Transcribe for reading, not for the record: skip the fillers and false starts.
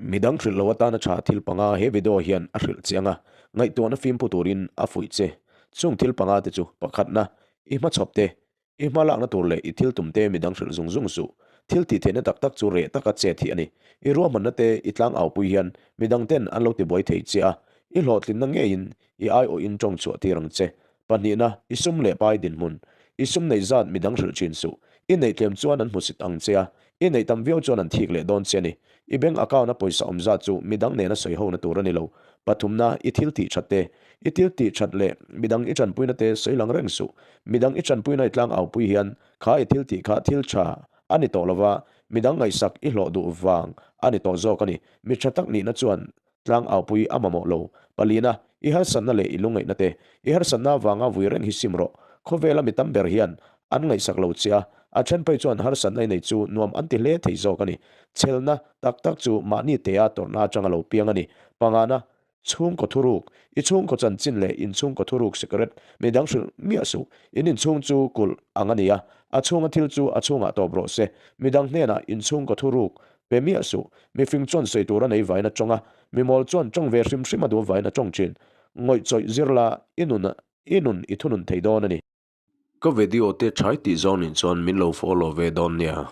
Midang hrilh lo atana tha thil panga he video hian a hrilh che anga ngaihtuahna fimpu turin a fuih che. Chung thil panga te chu pakhatna, i hmachhawp te, i hma lakna tur leh i thil tum te midang hrilh zung zung suh. Thil tih theihna tak tak chu reh taka chet hi a ni. I ruahmanna te i tlang aupui hian midang ten an lo tibuai thei che a, i hlawhtlinna ngeiin i aiawhin tawng chhuah tir ang che. Pahnihna, i sum leh pai dinhmun. I sum neih zat midang hrilh thin suh. I neih tlem chuan an hmusit ang che a, i neih tam viau chuan an thik leh dawn che a ni. I bank account a pawisa awm zat chu midang nena sawi hona tur a ni lo. Pathumna, i thil tih that te. I thil tih that leh midang i tanpuina te sawi lang reng suh. Midang i tanpuina i tlang aupui hian kha i thil tih kha thil tha a ni tawh lova, midang ngaihsak i hlawh duh vang a ni tawh zawk a ni. Mi tha tak nihna chuan Tlang aupui a mamawh lo. Palina, i harsatna leh i lungngaihna te. I harsatna avanga vui reng hi sim rawh. Khawvela mi tam ber hian an ngaihsak lo che a, a then phei chuan harsatna i nei chu nuam an ti hle thei zawk a ni. Chhelna tak tak chu mahni tea tawrhna atanga lo piang a ni. Pangana, chhungkaw thuruk. I chhungkaw chanchin leh inchhungkaw thuruk secret midang hrilh miah suh. In inchhung chu kulh ang a ni a, a chhunga thil chu a chhungah tawp rawh se. Midang hnenah inchhungkaw thuruk Pe miah suh, mifing chuan sawi tur a nei vain a tawng a, mimawl chuan tawng ve hrim hrim a duh vain a tawng thin. Ngawih chawih zir la, i nun i nun i thunun thei dawn a ni. Ka video te thai tih zawng nin chuan min lo follow ve dawn nia.